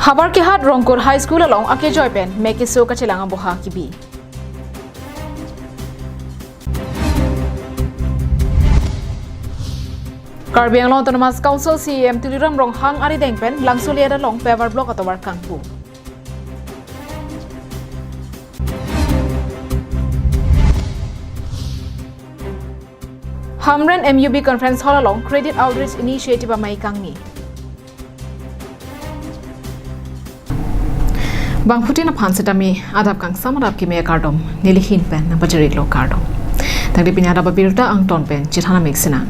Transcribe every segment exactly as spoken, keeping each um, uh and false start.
Havarkehat Rongkut High School along akejoi pen mek keso kachelang aboha kibi. Karbi Anglong Autonomous Council C E M Tuliram Ronghang arideng pen Langsoliet along paver block atovar kangpu. Hamren M U B Conference Hall along Credit Outreach Initiative amei kangni. Bangphutin aphan setame adap kangsam adap keme kardom, nelihin pen nangpajirlo kardom. Tangte pini adap abirta angton pen chethan amik sinang.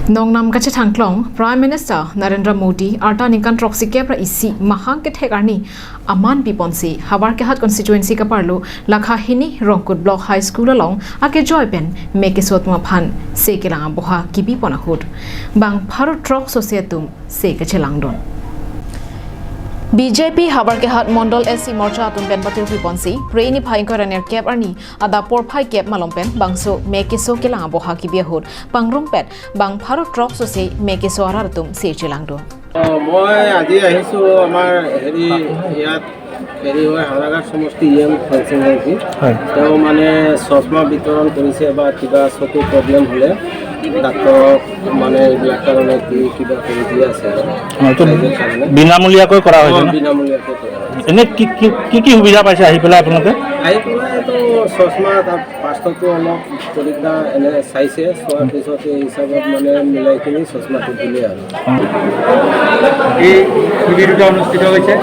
Nongnam kachethang klong, Prime Minister Narendra Modi arta ningkan throksi kep ra isi mahang kethek arni aman piponsi Havarkehat constituency kaparlo lakha hini Rongkut Block High School along akejoi pen mek keso atum aphan se kelang aboha kibipon ahut bang pharo throksi atum se kachelangdun. B J P Havarkehat Mondol S C Morcha atum pen patur piponsi Phre niphai ingkoi ra nerkep arni adap porphai kep malom pen bangso mek keso kelang aboha kibi ahut pangrumpet bang pharo throksi mek keso arat atum se chelangdun. অ, মই আজি আহিছোঁ আমাৰ হেৰি ইয়াত হেৰি হয় হাওৰাঘাট সমষ্টি E M fencing হয় কি? হয়। তেওঁ মানে চশমা বিতৰণ কৰিছে বা কিবা চকু প্ৰব্লেম হ'লে ডাক্তৰক মানে এইবিলাক কাৰণে কি কিবা কৰি দি আছে আৰু অ, এইটো ৰাইজৰ কাৰণে। বিনামূলীয়াকৈ কৰা অ, হৈছে ন? বিনামূলীয়াকৈ কৰা হৈছে। এনে কি কি কি কি সুবিধা পাইছে আহি পেলাই আপোনালোকে? আহি পেলাই এইটো চশমা তাত ফাৰ্ষ্টতো অলপ পৰীক্ষা এনে চাইছে, চোৱাৰ পিছত এই হিচাপত মানে মিলাই কিনি চশমাটো দিলে আৰু। এই শিবিৰ দুটা অনুষ্ঠিত হৈছে।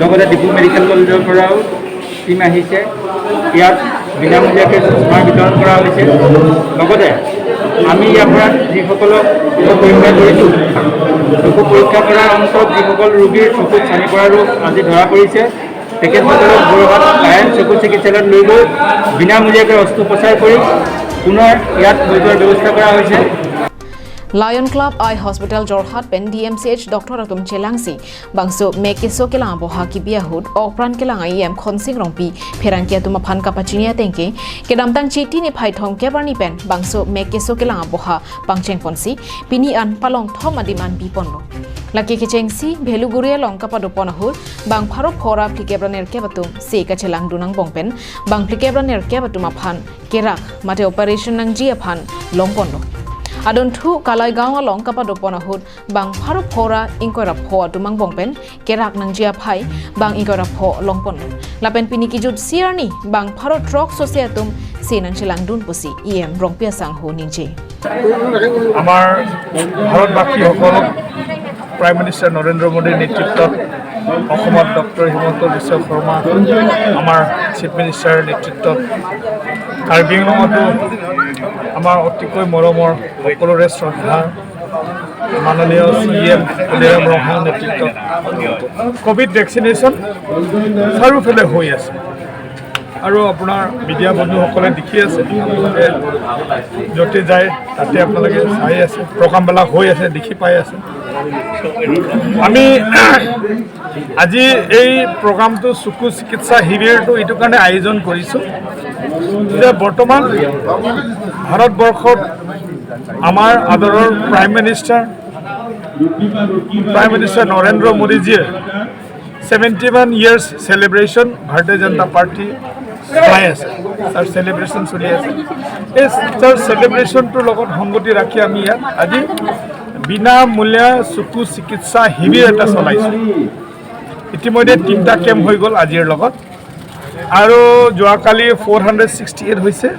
লগতে ডিব্ৰু মেডিকেল কলেজৰ পৰাও টিম আহিছে। ইয়াত বিনামূলীয়াকৈ চশমা বিতৰণ কৰা হৈছে। লগতে আমি ইয়াৰ পৰা যিসকলক চকু পৰীক্ষা কৰিছোঁ, চকু পৰীক্ষা কৰাৰ অন্তত যিসকল ৰোগীৰ চকুত চানি পৰা ৰোগ আজি ধৰা পৰিছে, তেখেতসকলক যোৰহাট আই এম চকু চিকিৎসালয়ত লৈ গৈ বিনামূলীয়াকৈ অস্ত্ৰোপচাৰ কৰি পুনৰ ইয়াত লৈ যোৱাৰ ব্যৱস্থা কৰা হৈছে। Lion Club Eye Hospital Jorhat pen D M C H doctor atum chelangsi bangso mek keso kelang aboha kibi ahut okpran kelang a E M Khonsing Rongpi pherangke atum aphan kapachini atengke kedamtang Chiti niphai thomkep arni pen bangso mek keso kelang aboha pangchengponsi pini an palong thom adim an biponlo. Lake kechengsi Bheluguri along kapadopon ahut bang pharo phora phlikep ra nerkep atum se kachelangdun angbong pen bang phlikep ra nerkep atum aphan kerak mate operation nangji aphan longponlo. Adunthu Kalaigaon along kapadopon ahut bang pharo phora ingkoi ra pho atum angbong pen kerak nangji aphai bang ingkoi ra pho longponlo. Lapen pini kijut si arni bang pharo throksi atum se nangchelangdun pusi E M Rongpi asangho ningje. আমাৰ ভাৰতবাসীসকলক prime minister Narendra মোদীৰ নেতৃত্বত অসমত ডক্টৰ হিমন্ত বিশ্ব শৰ্মা, আমাৰ চিফ মিনিষ্টাৰৰ নেতৃত্বত কাৰ্বি আংলঙতো আমাৰ অতিকৈ মৰমৰ সকলোৰে শ্ৰদ্ধা মাননীয় চি ই এম তুলিৰাম ৰংহাং নেতৃত্বত ক'ভিড ভেকচিনেশ্যন চাৰিওফালে হৈ আছে। আৰু আপোনাৰ মিডিয়া বন্ধুসকলে দেখি আছে, আপোনালোকে য'তে যায় তাতে আপোনালোকে চাই আছে, প্ৰগ্ৰামবিলাক হৈ আছে, দেখি পাই আছে। আমি আজি এই প্ৰগ্ৰামটো চকু চিকিৎসা শিবিৰটো এইটো কাৰণে আয়োজন কৰিছোঁ যে বৰ্তমান ভাৰতবৰ্ষত আমাৰ আদৰৰ prime minister, prime minister Narendra মোদীজীয়ে ছেভেণ্টি ওৱান ইয়াৰ্ছ চেলিব্ৰেশ্যন ভাৰতীয় জনতা পাৰ্টি চলাই আছে, তাৰ চেলিব্ৰেশ্যন চলি আছে। এই তাৰ চেলিব্ৰেশ্যনটোৰ লগত সংগতি ৰাখি আমি ইয়াত আজি বিনামূলীয়া চকু চিকিৎসা শিবিৰ এটা চলাইছোঁ। ইতিমধ্যে তিনিটা কেম্প হৈ গ'ল আজিৰ লগত, আৰু যোৱাকালি ফ'ৰ হাণ্ড্ৰেড ছিক্সটি এইট হৈছে,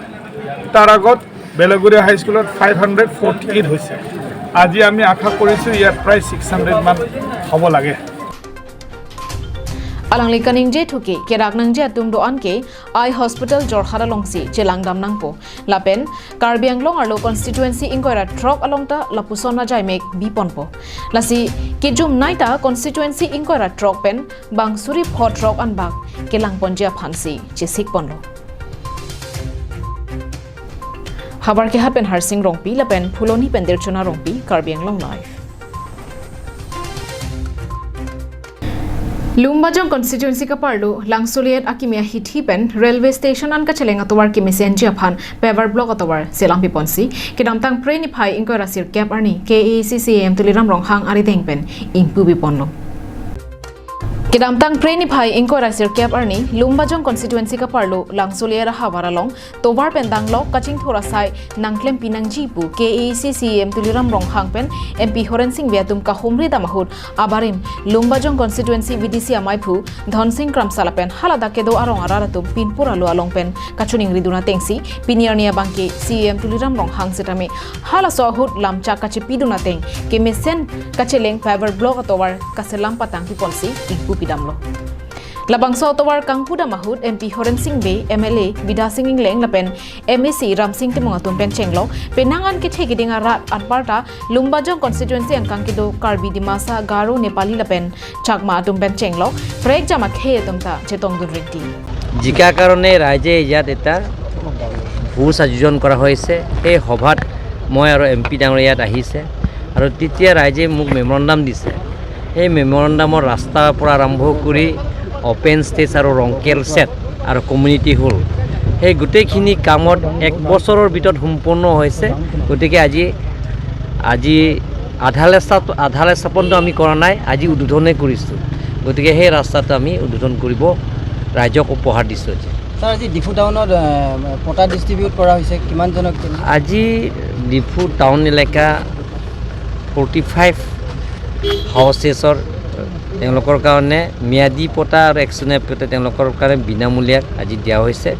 তাৰ আগত বেলগুৰি হাইস্কুলত ফাইভ হাণ্ড্ৰেড ফৰ্টি এইট হৈছে। আজি আমি আশা কৰিছোঁ ইয়াত প্ৰায় ছিক্স হাণ্ড্ৰেড মান হ'ব লাগে। Alangli kaningje thuke kerak nangji atum do-an ke Eye Hospital Jorhat alongsi chelangdam nangpo. Lapen Karbi Anglong arlo constituency ingkoi ra throk along ta lapuson ajai mek biponpo. Lasi kejum nai ta constituency ingkoi ra throk pen bang suri pho throk anbak kelangponji aphansi chesikponlo. Havarkehat pen Harsing Rongpi lapen Phuloni pen Dirchona Rongpi, Karbi Anglong Live. Lumbajong constituency kaparlo Langsoliet akimi ahithi pen railway station an kacheleng atovar kemesenji aphan paver block atovar selam piponsi kedamtang Phre niphai ingkoi ra sirkep arni K A A C C E M Tuliram Ronghang arideng pen ingpu piponlo. Kedamtang Phre niphai ingkoi ra sirkep arni Lumbajong constituency kaparlo Langsolia havar along tovar pen danglok kachingthur asai nangklempi nangji pu K A A C C E M Tuliram Ronghang pen M P Horen Sing Bey atum kahumri dam ahut abarim Lumbajong constituency V D C amaiphu Dhonsing Kramsa lapen haladak kedo arong arat atum pinpur alo along pen kachoningri dun atengsi pini arni abangke C E M Tuliram Ronghang setame halaso ahut lamchak kachepidun ateng kemesen kacheleng paver block atovar kaselam patang piponsi ingpu pidamlo. Labangso atovar kangpu dam ahut M P Horen Sing Bey, M L A Bidya Sing Engleng lapen M A C Ramsing Timung atum pen chenglok penang an kethe keding arat anparta Lumbajong constituency angkang kedo Karbi, Dimasa, Garo, Nepali lapen Chakma atum pen chenglok prekjam akhei atum ta chetongdun rinti. Zika কাৰণে ৰাইজে ইয়াত এটা ভোজ আয়োজন কৰা হৈছে। সেই সভাত মই আৰু এম পি ডাঙৰীয়া ইয়াত আহিছে আৰু তেতিয়া ৰাইজে মোক মেমৰেণ্ডাম দিছে। সেই মেমৰেণ্ডামৰ ৰাস্তাৰ পৰা আৰম্ভ কৰি অপেন ষ্টেজ আৰু ৰংকেল ছেট আৰু কমিউনিটি হল, সেই গোটেইখিনি কামত এক বছৰৰ ভিতৰত সম্পূৰ্ণ হৈছে। গতিকে আজি আজি আধালে স্থাপ-, আধালে স্থাপনটো আমি কৰা নাই, আজি উদ্বোধনে কৰিছোঁ। গতিকে সেই ৰাস্তাটো আমি উদ্বোধন কৰিব, ৰাইজক উপহাৰ দিছোঁ আজি। ছাৰ, আজি ডিফু টাউনত, এ, পট্টা ডিষ্ট্ৰিবিউট কৰা হৈছে, কিমানজনক? আজি ডিফু টাউন এলেকা ফৰ্টি ফাইভ হাউচেছৰ তেওঁলোকৰ কাৰণে ম্যাদী পট্টা আৰু একচুনে পট্টা তেওঁলোকৰ কাৰণে বিনামূলীয়া আজি দিয়া হৈছে।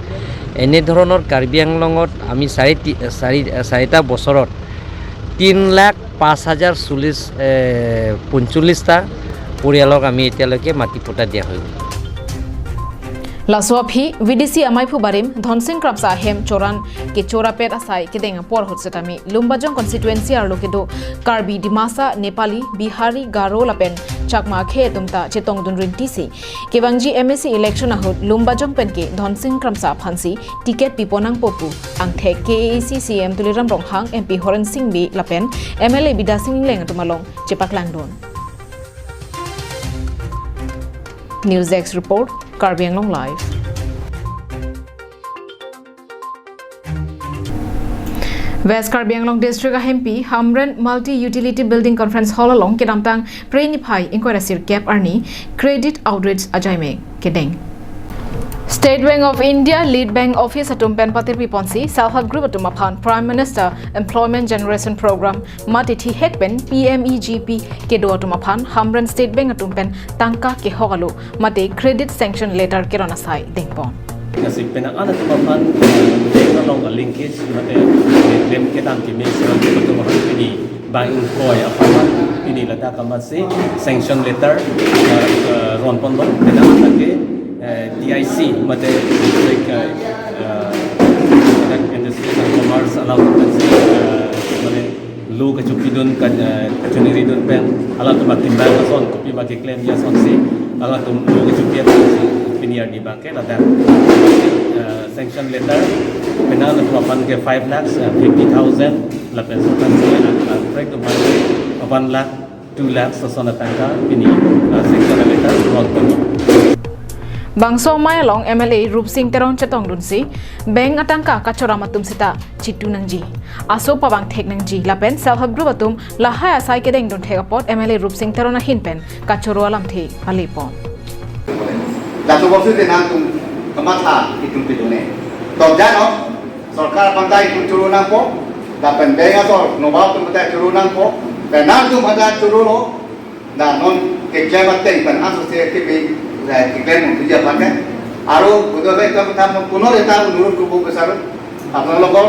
এনেধৰণৰ কাৰ্বি আংলঙত আমি চাৰি তি-, চাৰি, চাৰিটা বছৰত তিন লাখ পাঁচ হাজাৰ চল্লিছ, এ, পঞ্চল্লিছটা পৰিয়ালক আমি এতিয়ালৈকে মাটি পট্টা দিয়া হৈ গ'ল। Laso aphi V D C amaiphu barim Dhonsing Kramsa ahem choran kechorapet asai kedeng apor ahut setame Lumbajong constituency arlo kedo Karbi, Dimasa, Nepali, Bihari, Garo lapen Chakma akhei atum ta chetongdun rintisi kevangji M A C election ahut Lumbajong penke Dhonsing Kramsa aphansi ticket piponangpo pu angthek K A A C C E M Tuliram Ronghang, M P Horen Sing Bey lapen M L A Bidya Sing Engleng atum along chepaklangdun. News Desk Report, Karbi Anglong Live. West Karbi Anglong District ahempi Hamren Multi Utility Building Conference Hall along kedamtang Phre niphai ingkoi ra sirkep arni Credit Outreach ajaime kedeng. State Bank of India Lead Bank Office atum pen patir piponsi Self Help Group atum aphan Prime Minister Employment Generation Program mate thihek pen P M E G P kedo atum aphan Hamren State Bank atum pen tangka kehok alo mate credit sanction letter keron asai dengpon. Kasi penang an atum aphan bank along a linkage mate klem kedam keme isi atum aphan pini bank ingkoi aphan pini ladak amatsi sanction letter, eh, eh, ronponlo. Penang an ke, eh, D I C mate District, eh, eh, Industries and Commerce alam amatsi, eh, mane lo kachopidun ka, eh, kachoningridun pen halatum akimban ason kopi ma keklemji asonsi halatum lo kachopi asonsi pini arni abangke ladak, eh, sanction letter penang atum aphan ke five lakhs, eh, fifty thousand lapen sotan si, eh, eh, prek atum aphan ke one lakh, two lakhs ason atangka pini, eh, sanction letter ronponlo. Bangso amei along M L A Rupsing Teron chetongdunsi bank atangka kachoram atum sita chitu nangji, aso pabang thek nangji lapen Self Help Group atum lahai asai kedengdun thek apot M L A Rupsing Teron ahin pen kachoro alamthe palepon. Laso boksu de nangtum kamatha itum pidune. Tok jano, sorkar aphan ta itum choro nangpo, lapen bank asor nobab atum ta choro nangpo, penang atum ta chorolo, la non keklem ateng pen asose kebi, la keklem mungtuji aphan ke. Aro bodo le ekdom tham non punor eta onurot korbo bisaru. Apnalokor,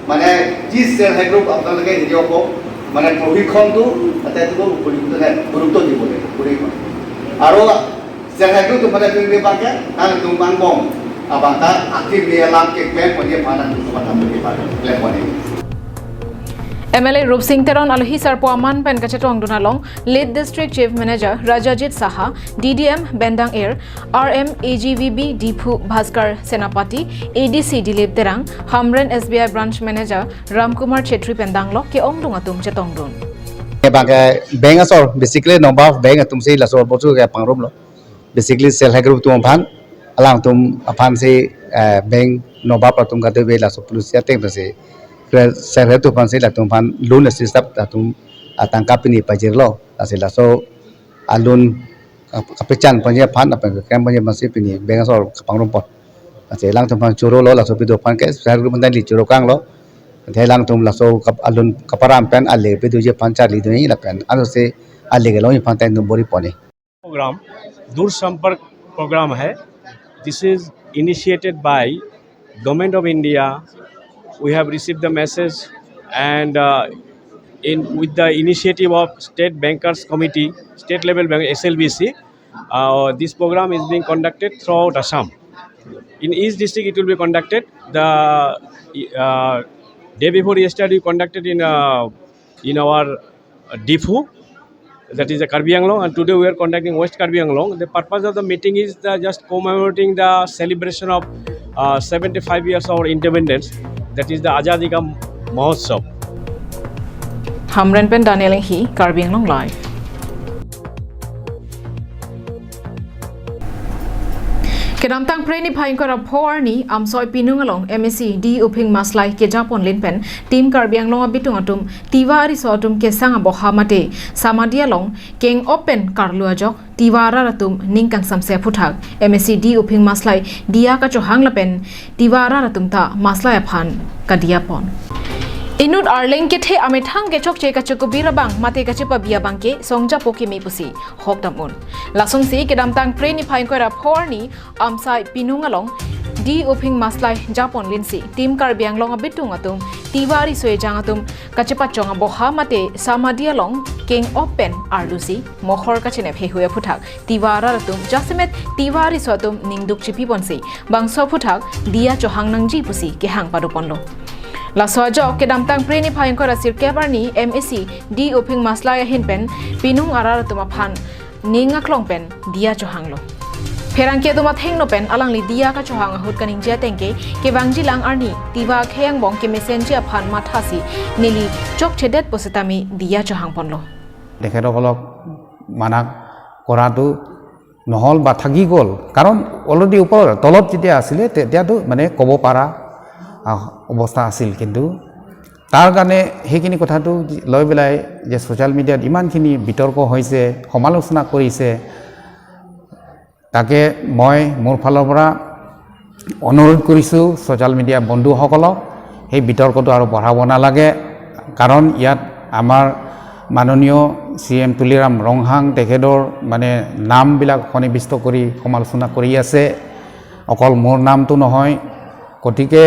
mane, ji Self Help Group apnaloke hijoko, mane, prohikhon tu, ate tu upori tu ne, gurutto dibo le, prohikhon. Aro Self Help Group atum pada pini abangke, nangtum angbong abang ta akir ni alam keklem ponji aphan nangtum pada pini abangke klem ponji. M L A Rupsing Teron alohi sarpo aman pen kachetongdun along Lead District Chief Manager Rajajit Saha, D D M Bendang Er, R M A G V B Diphu Bhaskar Senapati, A D C Dilip Terang, Hamren S B I Branch Manager Ramkumar Chetri pen danglok ke-ongdung atum chetongdun. Abangke bank asor, basically nobab bank atumsi laso boksu kepangrumlo. Basically Self Help Group atum aphan, alangtum aphansi, eh, bank nobab atum kadokave laso policy ateng pensi, Self Help Group aphansi latum aphan loan assist up latum atangka pini pajirlo, lasi laso a loan kap-, kapachan ponji aphan, lapen keklem ponji aphansi pini bank asor kapangrum pon. Ase alangtum aphan choro lo, laso video aphan ke, self group aphan ta neli choro kanglo. Ante alangtum laso kap-, alun kaparam pen ale video ji aphan charli dun-i lapen, anose ale kelong aphan ta neli bor-i pon-i. Program, Dursampark program hai. This is initiated by Government of India. We have received the message, and, uh, in, with the initiative of State Bankers Committee, state level bank, S L B C, uh, this program is being conducted throughout Assam. In each district, it will be conducted. The, uh, day before yesterday, we conducted in, uh, in our, uh, Diphu, that is the Karbi Anglong, and today we are conducting West Karbi Anglong. The purpose of the meeting is the just commemorating the celebration of, uh, seventy-five years of our independence, that is the Azadi Ka Mahotsav. Hamren pen Daniel Enghi, Karbi Anglong Live. Kedamtang Phre niphai ingkoi ra pho arni Amsoi Pinung along M A C D Uphing Maslai kejapon lin pen Team Karbi Anglong abitung atum Tiwa ariso atum kesang aboha mate samadi along keng-op pen karlu ajok Tiwa arat atum ning kangsamse aphuthak M A C D Uphing Maslai diya kachohang lapen Tiwa arat atum ta maslai aphan kadiya pon. Inut arleng kethe amethang kechokche kachekubir abang mate kachepabi abang ke songjapo keme pusi hok dam un. Lasonsi kedamtang Phre niphai ingkoi ra pho arni Amsoi Pinung along D Uphing Maslai japon linsi Team Karbi Anglong abitung atum Tiwa ariso ejang atum kachepachong aboha mate samadi along keng-op pen arlusi mohor kachenep heihui aphuthak Tiwa arat atum jasemet Tiwa ariso atum ningduk chipi ponsi bangso aphuthak diya chohang nangji pusi kehang pado ponlo. Laso ajok kedamtang Phre niphai ingkoi ra sirkep arni M A C D Uphing Maslai ahin pen Pinung arat atum aphan ning aklong pen diya chohanglo. Pherangke atum athengno pen alangli diya kachohang ahut kaningje ateng ke kevangjilang arni Tiwa akhei angbong kemesenji aphan mathasi neli chokchedet pusitame diya chohang ponlo. তেখেতসকলক মানা কৰাটো নহ'ল বা থাকি গ'ল, কাৰণ অলৰেডি ওপৰত, তলত যেতিয়া আছিলে তেতিয়াতো মানে ক'ব পৰা, আহ, অৱস্থা আছিল। কিন্তু তাৰ কাৰণে সেইখিনি কথাটো লৈ পেলাই যে ছ'চিয়েল মিডিয়াত ইমানখিনি বিতৰ্ক হৈছে, সমালোচনা কৰিছে, তাকে মই মোৰ ফালৰ পৰা অনুৰোধ কৰিছোঁ ছ'চিয়েল মিডিয়া বন্ধুসকলক, সেই বিতৰ্কটো আৰু বঢ়াব নালাগে। কাৰণ ইয়াত আমাৰ মাননীয় চি এম তুলিৰাম ৰংহাং তেখেতৰ মানে নামবিলাক সন্নিৱিষ্ট কৰি সমালোচনা কৰি আছে। অকল মোৰ নামটো নহয়। গতিকে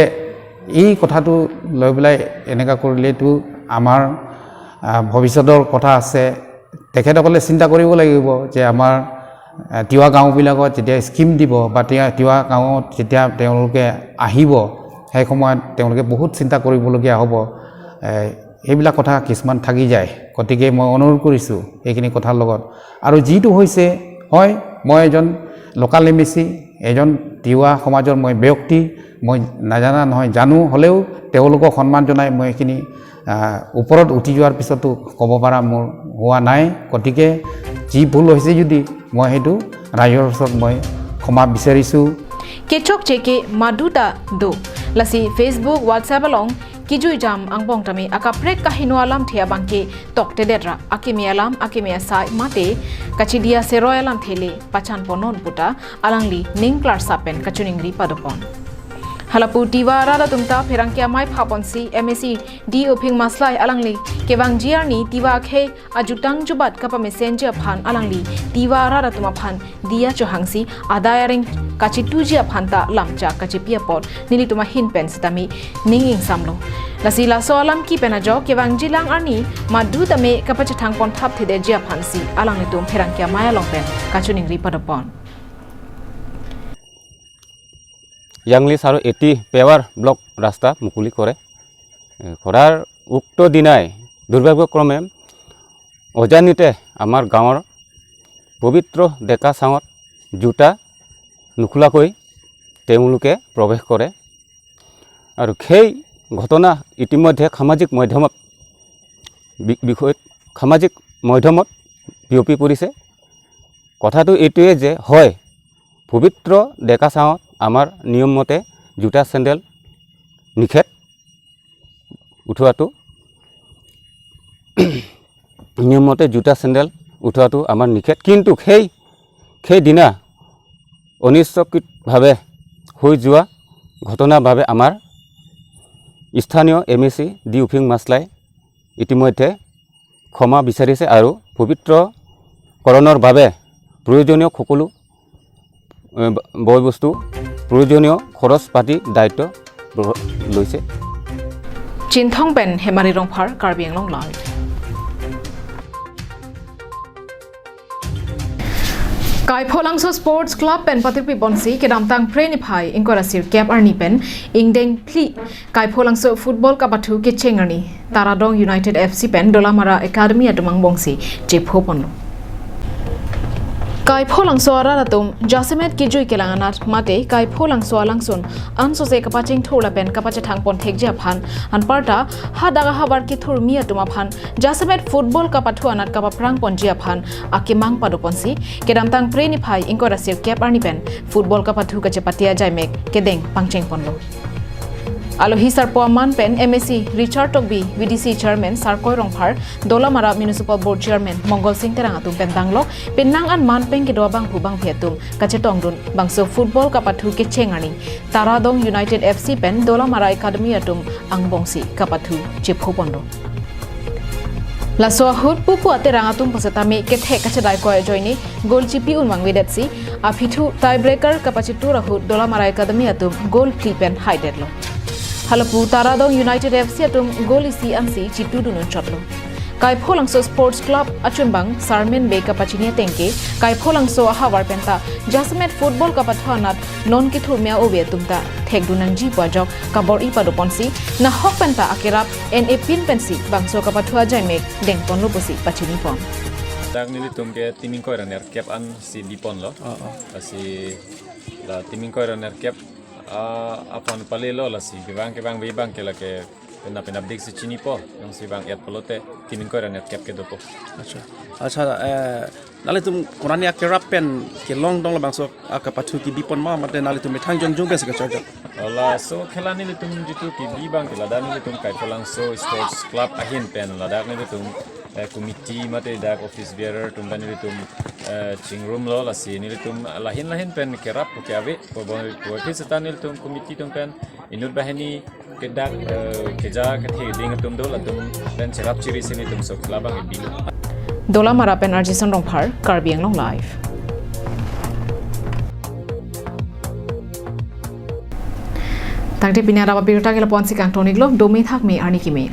এই কথাটো লৈ পেলাই এনেকুৱা কৰিলেতো আমাৰ, আহ, ভৱিষ্যতৰ কথা আছে। তেখেতসকলে চিন্তা কৰিব লাগিব যে আমাৰ, আহ, তিৱা গাঁওবিলাকত যেতিয়া স্কিম দিব বা তিৱা, তিৱা গাঁৱত যেতিয়া তেওঁলোকে আহিব, সেই সময়ত তেওঁলোকে বহুত চিন্তা কৰিবলগীয়া হ'ব। এ, সেইবিলাক কথা কিছুমান থাকি যায়। গতিকে মই অনুৰোধ কৰিছোঁ এইখিনি কথাৰ লগত। আৰু যিটো হৈছে, হয়, মই এজন লোকেল এম এ চি, এজন তিৱা সমাজৰ মই ব্যক্তি, মই নাজানা নহয়, জানো, হ'লেও তেওঁলোকক সন্মান জনাই মই এইখিনি, আহ, ওপৰত উঠি যোৱাৰ পিছতো ক'ব পৰা মোৰ হোৱা নাই। গতিকে যি ভুল হৈছে যদি মই সেইটো ৰাইজৰ ওচৰত মই ক্ষমা বিচাৰিছোঁ। Kechokche ke maduta do. Lasi Facebook, WhatsApp along kijui jam angbong tame akaprek kaheno alamthe abang ke toktedet ra akeme alam, akeme asai mate kachidiya seroi alamthe le pachan ponnon puta alangli ning klarsap pen kachiningri pado pon. Halapu Tiwa arat atum ta pherangke amei pha ponsi M A C D Uphing Maslai alangli kevangji arni Tiwa akhei ajutang jubat kapamesenji aphan alangli Tiwa arat atum aphan diya chohangsi adai areng kachituji aphan ta lamchak kachipi apot nelitum ahin pen sitame ning ingsamlo. Lasi laso alam kepen ajok kevangjilang arni madu tame kapachethang pon thapthedetji aphansi alanglitum pherangke amei along pen kachiningri pado pon. ইয়াংলি চাৰো এটি পেৱাৰ ব্লক ৰাস্তা মুকলি কৰে। এ, কৰাৰ উক্ত দিনাই দুৰ্ভাগ্যক্ৰমে অজানিতে আমাৰ গাঁৱৰ পবিত্ৰ ডেকা চাঙত জোতা নোখোলাকৈ তেওঁলোকে প্ৰৱেশ কৰে। আৰু সেই ঘটনা ইতিমধ্যে সামাজিক মাধ্যমত বি-, বিষয়ত সামাজিক মাধ্যমত বিয়পি পৰিছে। কথাটো এইটোৱে যে হয়, পবিত্ৰ ডেকা চাঙত আমাৰ নিয়ম মতে জোতা চেণ্ডেল নিষেধ উঠোৱাটো, নিয়ম মতে জোতা চেণ্ডেল উঠোৱাটো আমাৰ নিষেধ। কিন্তু সেই সেইদিনা অনিচ্ছাকৃতভাৱে হৈ যোৱা ঘটনাৰ বাবে আমাৰ স্থানীয় এম এ চি ডি উফিং মাছলাই ইতিমধ্যে ক্ষমা বিচাৰিছে আৰু পবিত্ৰকৰণৰ বাবে প্ৰয়োজনীয় সকলো, এ, বয় বস্তু, প্ৰয়োজনীয় খৰচ পাতি দায়িত্ব গ্ৰহ-, লৈছে। Chinthong pen Hemari Rongphar, Karbi Anglong Live. Kaipholangso Sports Club pen patirpi ponsi kedamtang Phre niphai ingkoi ra sirkep arni pen ingdeng phli Kaipholangso football kapathu kecheng arni Taradong United F C pen Dolamara Academy atum angbongsi chepho ponlo. Kaipholangso arat atum jasemet kejui kelang anat mate Kaipholangso alangsun ansose kapachingthur lapen kapachethang pon thekji aphan, anparta hadak ahavar kethurmi atum aphan jasemet football kapathu anat kapaprang ponji aphan akemang pado ponsi kedamtang Phre niphai ingkoi ra sirkep arni pen football kapathu kachepate ajaimek kedeng pangcheng ponlo. Alohi sarpo aman pen M A C Richard Tokbi, V D C Chairman Sarkoi Rongphar, Dolamara Municipal Board Chairman Mongol Sing Terang atum pen danglok penang an man pen kedo abangphu bangphi atum kachetongdun bangso football kapathu kecheng arni Taradong United F C pen Dolamara Academy atum angbongsi kapathu chepho ponlo. Laso ahut pupu aterang atum pusitame kethek kachedai koi ajoine goal chipi-un vangvedetsi aphi thu tiebreaker kapachitur ahut Dolamara Academy atum goal phli pen haidetlo. Halapu Taradong United F C atum goal isi ansi chitudun-un chotlo. Kaipholangso Sports Club achunbang Sarmen Bey kapachini atengke Kaipholangso ahavar penta jasemet football kapathu anat non kethurmi a-ove atum ta thekdun nangji pu ajok kabor-i pado ponsi nahok penta akerap en epin pensi bangso kapathu ajaimek deng ponlo pusi pachini pon. Dak nelitum ke tim ingkoi ra nerkep ansi bi ponlo. Oh, oh. Lasi la tim ingkoi ra nerkep, ah, aphan palelo lasi bibang kebang bibang ke lake penap penapdik si chinipo, jongsi bang-et pulote tim ingkoi ra nerkep kedopo. Acha. Acha, eh, nanglitum konani akerap pen kelong dong labangso akapathu kebi pon ma mate nanglitum methang jongjong pensi kachojok? Laso khela nelitum jitu kebi abang ke ladak nelitum Kaipholangso Sports Club ahin pen ladak nelitum, eh, committee mate dak office bearer atum pen nelitum, eh, chingrumlo lasi nelitum lahin lahin pen kerap pu ke ave pu bon pu ke seta nelitum committee atum pen inut banghini kedak, eh, keja kethe ding atum do latum pen cherap chiri si nelitum sok labang ebilo. Dolamara pen Arjison Rongphar, Karbi Anglong Live. Tangte pini adap abirta ke lapu-an si kangton-iklo, dome thakme arni keme.